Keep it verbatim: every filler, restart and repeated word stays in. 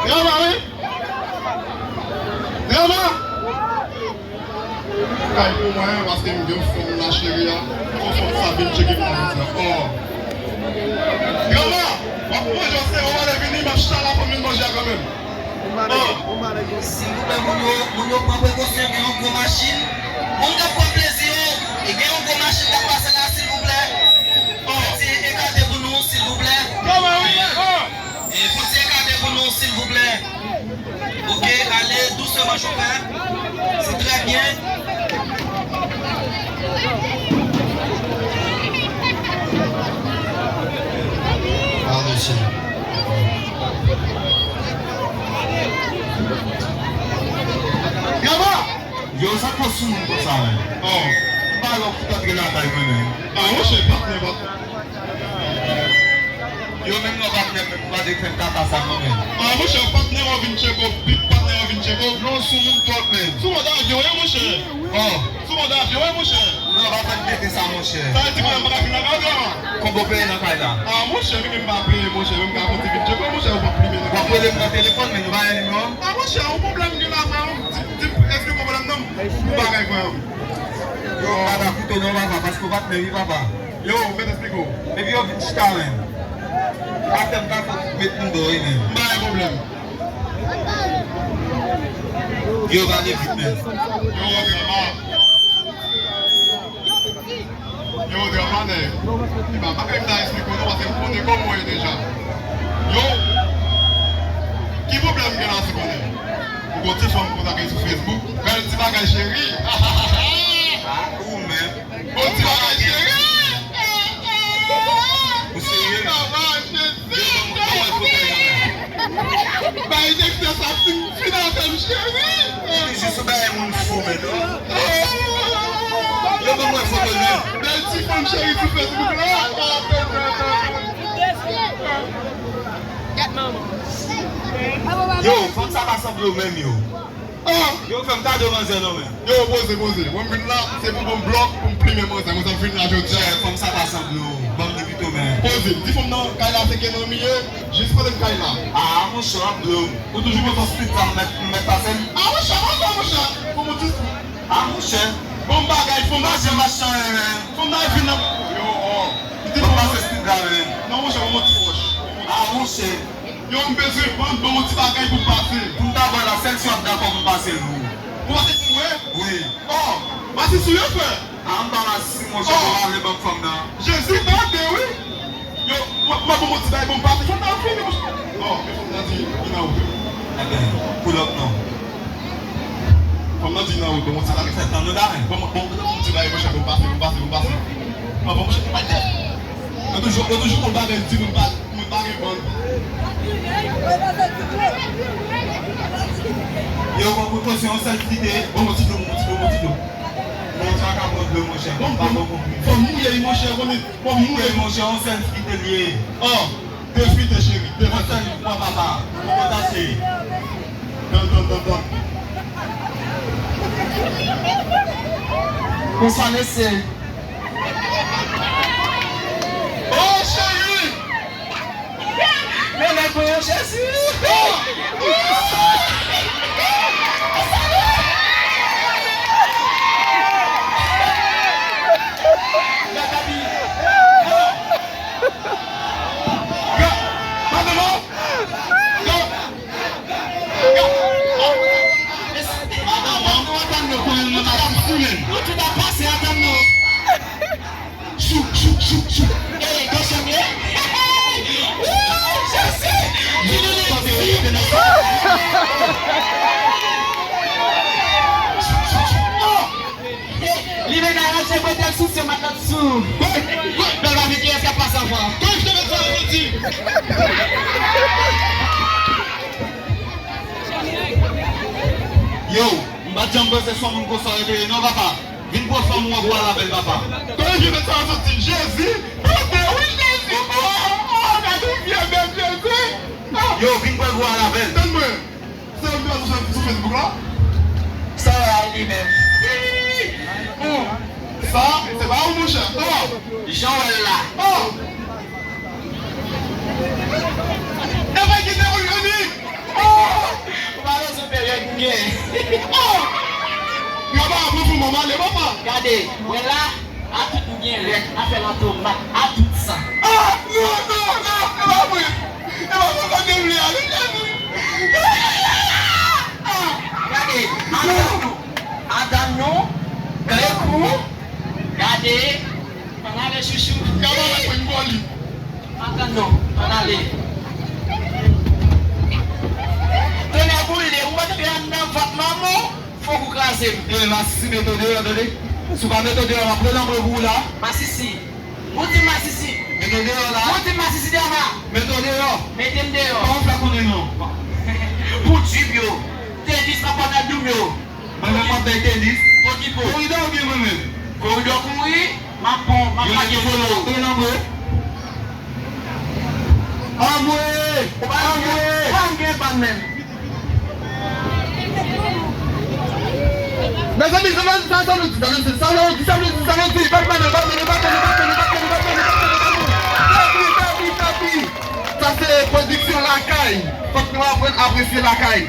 Drama, wi. Drama. Kay pou mwen, paske m gen fanm la, cheri a. Fò fanm sa vin tcheke m nan vant la. Oh. Drama, w ap manje, se ou ale vini, m ap chita la, fanm vin manje a kanmenm. Oh. Silvouplè, moun yo, moun yo pran prekosyon, gen yon gwo machin. Moun k ap pran plezi yo, e gen yon gwo machin k ap pase la, silvouplè. Oh. Fè ti ekate pou nou, silvouplè. Drama, wi. Oh. E fò ti ekate pou nou, silvouplè. Ok, ale dousman, chofè. Se trè byen. Pardon, sir. Gaba! Yo, sa k fè sou moun konsa, men? Oh. M pa lè w fout antre lakay mwen, men. Ah, monchè, patnè, patnè. Yo, menm non, patnè, menm pa de fè m kaka sa, non, men. Ah, monchè, patnè, w vin tcheke w, big patnè, w vin tcheke w. Non, sou moun twòp, men. Sou mòd avyon, wi, monchè. Oh. Sou mòd avyon, wi, monchè. Non, pa fè m tete sa, monchè. Sa vle di, mwen, m pa ka vin lakay ou, ah. Konbyen w peye nan kay la? Ah, monchè, menm m pa peye, monchè, menm m ka konn ti vin tcheke w, monchè, ou pa plimen nan kay la. W ap rele m nan telefòn, men nou pa gen nimewo. Ah, monchè, yon pwoblèm gen la, frè, di, di, èske pwoblèm nan, yon bagay, frè. Yo, m pa ka koute w non, papa, paske w patnè, wi, papa. Yo, m mèt esplike w. Epi yo vin chita, men. Atè m ka fè met m do, wi, men. M pa gen pwoblèm. Yo, pale vit, men. Yo, Drama. Yo, Drama, nèg. Epa, pa kay m ta esplike w, non, paske m konnen kòman w ye deja. Yo, ki pwoblèm gen la, se konnen. M gon ti fanm kontakte sou Facebook. Bèl ti bagay, cheri. Ah, ou menm. Bon ti bagay, cheri. Ou serye? Kòman, Jezi, Jezi. Bay Dexter sa fin, fin avè m, cheri. Ou jis ou bay moun fou, men non. Yo ban mwen foto l, men. Bèl ti fanm cheri sou Facebook la. Yo, fanm sa pa sanble w menm, yo. Ah! Yo, fè m kado manzè non, men. Yo, poze, poze. Mwen, m vin la, se pou bon blòk, pou m plimen manzè. Mwen, sa m vin la jodi a. Chè, fanm sa pa sanble w. Ban m li pito, men. Poze. Di fanm nan, kay la, se Kenan m ye. Jis kote m kay la. Ah, monchè, w ap blow. Ou toujou gen fòs street sa, m mèt, m mèt pase l. Ah, monchè, monchè, monchè. Fò m di. Ah, monchè. Bon bagay, fanm nan. Machan, machan, men. Fanm nan vin nan. Yo, oh. Ban m pase street la, men. Non, monchè, mwen, mwen ti wòch. Ah, monchè. Yo, m bezwen vann, ban m yon ti bagay pou m pase. Pou m ta ba w la, sèl si w ap dakò pou m pase l, wi. Pou pase pou mwen? Wi. Oh, masi sou yo, frè. Ah, m pa masi, monchè, oh, pou m ale bank fanm nan. Jezi, tande, wi. Yo, w ap, w ap ban m yon ti bagay pou m pase. Fanm nan fini, monchè. Oh, men fanm nan di, li nan wout. Enben, pull up non. Fanm nan di nan wout, ban m yon ti bagay. Fè tann nou la, men. Ban m, ban m, ban m yon ti bagay, monchè, pou m pase, pou m pase, pou m pase. Oh, ban m, monchè, pa tèt. Yo toujou, yo toujou konn bagay di moun pa, moun pa gen bann. Yo, bon, pou poze yon sèl ti de, bon, bon ti dlo, bon ti dlo, bon ti dlo. Bon, sa ka bon dlo, monchè, bon, pa bon konpli. Fò m mouye, monchè, konnen, fò m mouye, monchè, yon sèl ti de l ye. Oh, de frite, cheri, de frite. Yon sèl fwa, papa, pou potaje. Tann, tann, tann, tann. Konsa, mesye. Oh, cheri! Men nèg mwen yo, Jezi! Nèg la di, oh! Yo, pa de mo! Yo! Yo! Oh! Atann nou, atann nou, atann nou, atann nou. Chou, chou, chou, chou. Ey, gòch an ye. Wouy, Jezi. Vini, vini. Chou, chou, chou. Oh. Li vin aranje bretèl sou se matant sou. Bèl babi, kiyès k ap pase anfan? Kòrije met sa nan soti. Yo, m pa t janm panse se yon moun konsa w te ye non, papa. Vin pran fanm ou an pou w al avè l, papa. Kòrije met sa nan soti. Jezi, tande wi, Jezi. Oh, oh, gade yon vye bèl Jezi. Oh. Yo, vin pran l pou w al avè l. Tann mwen. Se ou ki sou, sou Facebook la? Sa w a li menm? Bon, sa, se pa ou, monchè. Oh! Jan w wè l la. Oh! E pa kite pou l vini. Oh! Gade, wè la, a tout m gen rèk, afè lantomat, a tout sa. Ah, non, non, non, e pa vre. E pa sa sa te vle a, li te vle. Ah, gade, adan nou, adan nou, grekou, gade, ann ale chouchou. Gade, mwen, mwen, mwen. Adan nou, ann ale. Tonnè boule, ou pa t anndan vant manman w? Fòk ou kraze m. E, masisi, mete w deyò, tande. Si w pa mete w deyò, m ap rele anmwe pou ou la. Masisi. Ou di masisi. Mete w deyò la. Ou di masisi deyò la. Mete w deyò. Mete m deyò. Kòman w fè konnen non? Pou djib yo. Tenis nan pòtay doum yo. Mwen menm m ap bay tenis. Koridò oubyen mwen menm? Koridò kouri. M ap pran, m ap lage volo. Mete w deyò, mete w deyò. Anmwe! Anmwe! Ou pa gen ban menm. Mezanmi, sa, sa, sa nou di, sa nou di, sa nou di, sa nou di, sa nou di. Batman, batman, batman, batman, batman, batman, batman. Tapi, tapi, tapi. Sa se pwodiksyon lakay. Fòk nou aprann apresye lakay.